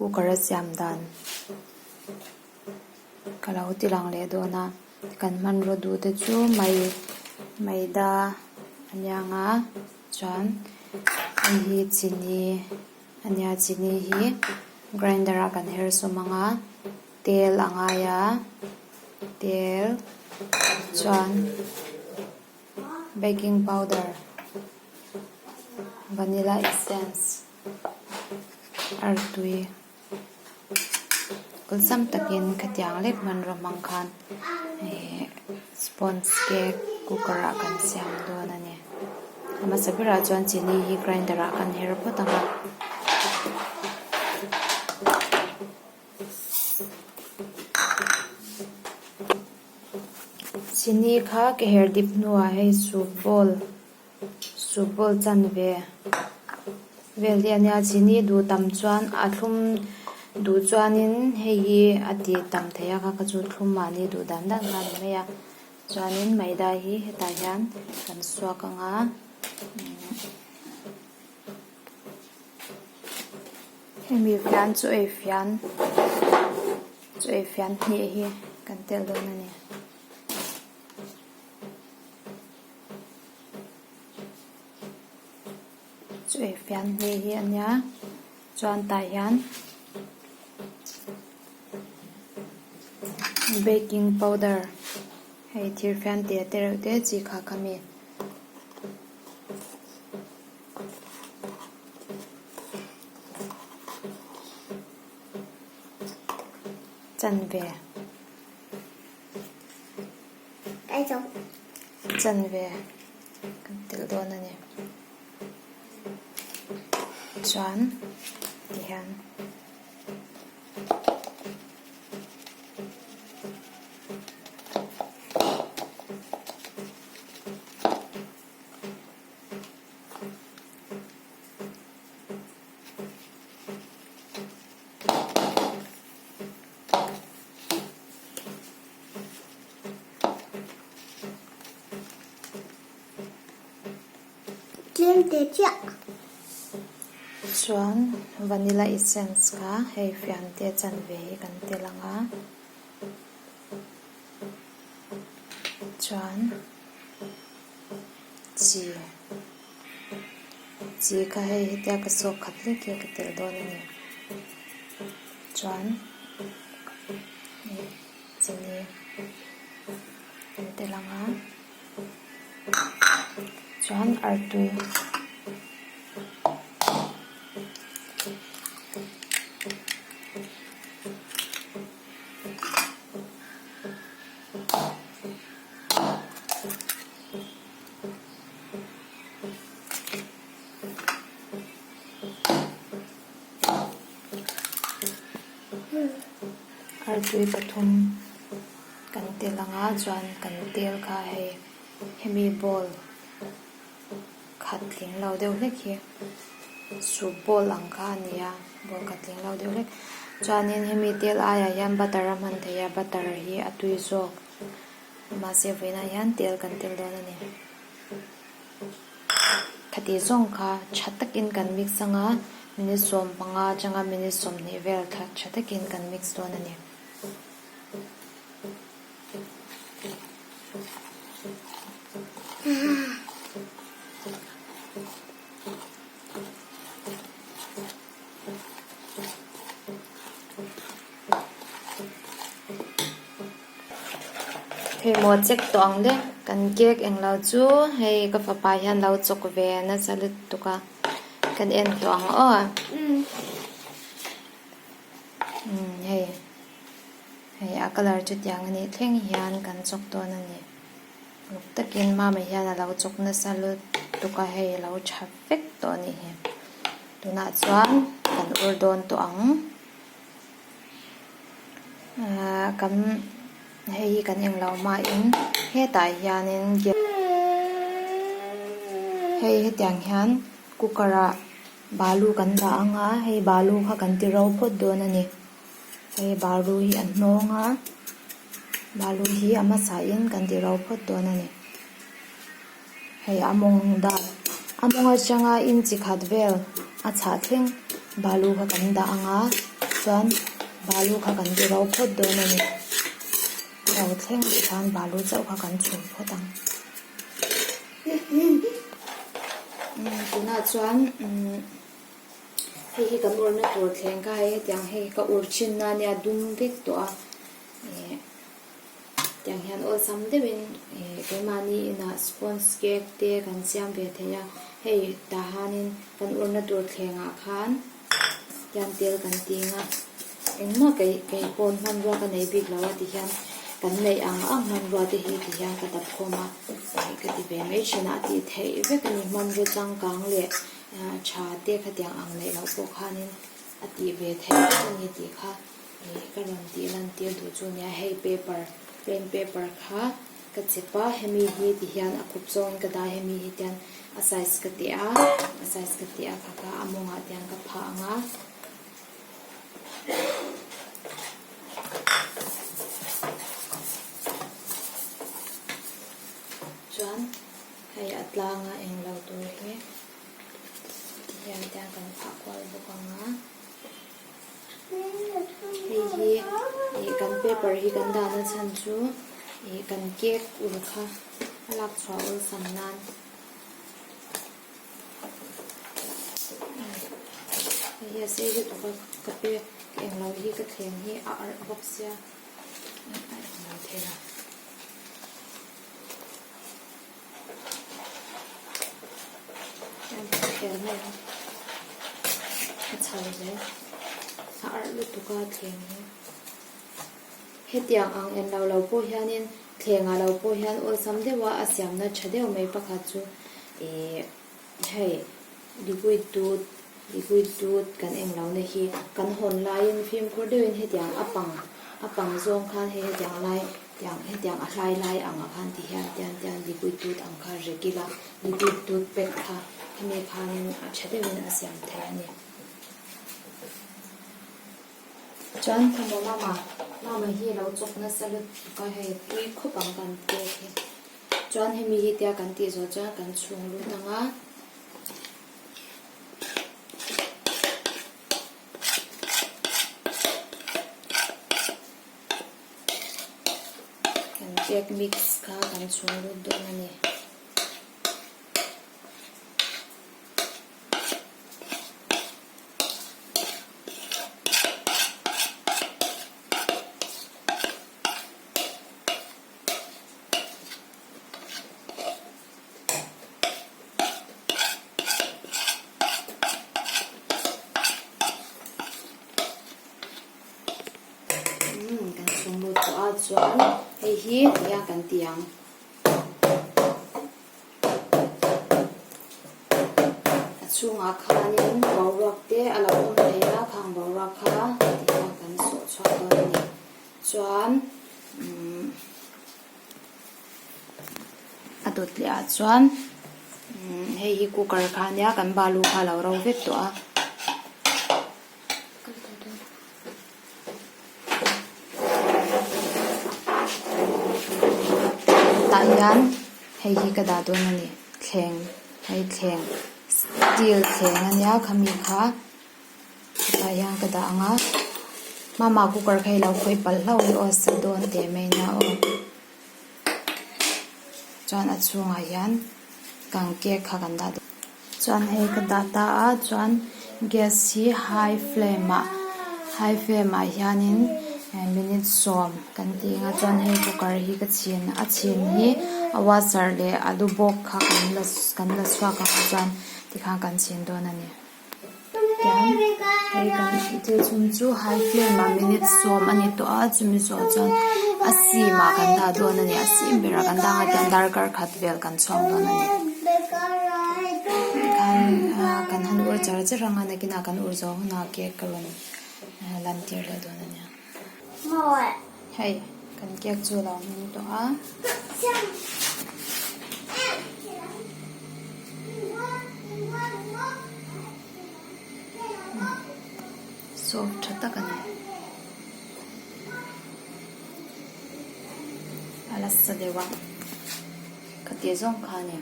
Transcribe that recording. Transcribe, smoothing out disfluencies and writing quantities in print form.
Cooker a siam dan ka lo ti lang leh dawn a kan hmanraw duh te chu mai maida a niang a chuan hei hi chini a nia chini hi grinder ah kan her sawm ang a tel a ngai a tel chuan baking powder vanilla essence artui awlsam takin khatiang lek hmanraw hmang khan ihh sponge cake cooker ah kan siam dawn a ni a hmasa berah chuan chini hi grinder ah kan her phawt ang a. Chini kha ka her dip hnuah hei soup bowl Soup bowl chanve vel hi a nia chini duh tam chuan a thlum duh chuanin hei hi a ti tam thei a kha kha chu thlum mahni duh dan dan kha a ni mai a chuanin maida hi hetah hian kan suak ang a hemi fian chu ei fian chu ei fian hnih hi kan tel dawn a ni. Chu ei fian hnih hi a nia chuan tah hian baking powder hei thir fian te te reuh te chi kha kha mi. Chanve. Chanve kan telh dawn a ni. Chuan tihian Tlem te chiah. Chuan vanilla essence kha hei fiante chanve hi kan tel ang a. Chuan chi chi kha hei hetia ka sawk khat hlek hi ka tel dawn a ni. Chuan chini kan tel ang a chuan artui. Artui pathum kan tel ang a chuan kan tel kha hei hemi bowl khat tling lo deuh hlek hi soup bowl ang kha a ni a bowl khat tling lo deuh hlek chuanin hemi tel aiah hian butter a hman theih a butter hi a tui zawk mahse vawiinah hian tel kan tel dawn a ni. Khati zawng kha tha takin kan mix ang a, minute 15 atanga minute 20 vel kha tha takin kan mix dawn a ni. Hei maw check tawh ang le kan cake englo chu hei ka fapa hian lo chawk ve nasa lutuk a kan en tawh ang aw umm hei hei a colour chu tiang a nih thleng hian kan chawk dawn a ni ruk takin mama hian a lo chawk nasa lutuk a hei a lo tha vek tawh a nih hi tunah chuan kan ur dawn tawh ang. Ahh kan hei hi kan englo hmain hetah hianin hei hetiang hian cooker ah balu kan dah ang a hei balu kha kan ti ro phawt dawn a ni hei balu hi a hnawng a balu hi a hmasa in kan ti ro phawt dawn a ni hei a mawng dat a mawng atanga inchi khat vel a chhah thleng balu kha kan dah ang a. Chuan balu kha kan ti ro phawt dawn a ni. Ro thleng tih khan balu chauh kha kan chhum phawt ang. Tunah chuan hei hi kan urna tur thleng kha hei hetiang hei ka ur thin na ania dum vek tawh a. Tiang hian awlsam deuhin keimahni inah sponge cake te kan siam ve thei a, hei tah hianin kan urna tur thlengah khan tiang tel kan ting a, engmah kei kei pawn hmanrua ka nei bik lo a ti hian kan neih ang ang hmanrua te hi ti hian ka dap khawm a, ka ti ve mai thin a, a tih theih vek a ni hmanrua changkang leh tha te khatiang ang neih loh pawh khanin a tih ve theih vek a ni tih kha. Ih ka rawn tih lan tir duh chu nia hei paper plain paper kha ka chep a hemi hi ti hian a khup zawngin ka dah a hemi hi tian a size ka teh a a size ka teh a kha kha a mawngah tian ka phah ang a. Chuan hei a tlanga englo tur hi ti hian tian kan phah kual bawk ang a. Hei hi ih kan paper hi kan dahna chhan chu ih kan cake ur kha a lak chhuah awlsam nan hei hi a sei lutuk a ka pe ka englo hi ka thleng hi a arh bawk sia a englo thei a. A chho zel a arh lutuk a thleng hi hetiang ang en lo lo pawh hianin thleng ah lo pawh hian awlsam deuh a a siamna tha deuh mai pakhat chu ihh hei liquid dut liquid dut kan eng lo na hi kan hawn laiin fimkhur deuhin hetiang a pang a pang zawng khan hei hetiang lai tiang hetiang a hlai lai ang ah khan ti hian tian tian liquid dut ang kha rek ila liquid dut pack kha hemi khanin a tha deuhin a siam thei a ni. Chuan khawmaw mama mama hi a lo chawk nasa lutuk a hei tui khawp ang kan pek hi chuan hemi hi tia kan tih zawh chuan kan chhung lut ang a. Kan cake mix kha kan chhung lut dawn a ni. Umm kan chhung lut tawh a chuan hei hi tihian kan ti ang. A chhungah khanin boruak te a lo awm thei a khang boruak kha tihian kan sawh chhuak dawn a ni chuan umm. A dawt leh ah chuan hei hi cooker kha ania kan balu kha a lo ro vek tawh a. Tah hian hei hi ka dah dawn a ni thleng hei thleng steel thleng ania khami kha. Hetah hian ka dah ang a, mama cooker kha i lo khawih palh hlauh hi aw sa dawn teh mai nia aw. Chuan a chhungah hian kan cake kha kan dah dawn. Chuan hei ka dah ta a, chuan gas hi high flame ah high flame ah hianin minute sawm kan ti ang a, chuan hei cooker hi ka chhin a chhin hi a washer leh a lu bawk kha kan la kan la chhuak ang a chuan tikhan kan chhin dawn a ni. Tian hei kan thil chhung chu high flame ah minute sawm a ni tawh a chumi zawh chuan a sim ah kan dah dawn a ni a sim berah kan dah ang a tian darkar khat vel kan chhuak dawn a ni tikhan ah kan han ur char char ang a nakinah kan ur zawh hunah cake ka rawn lan tir leh dawn a nia. Hei kan cake chu a lo hming tawh a. Soft tha tak a ni. A la sa deuh a. Khatih zawng kha a ni.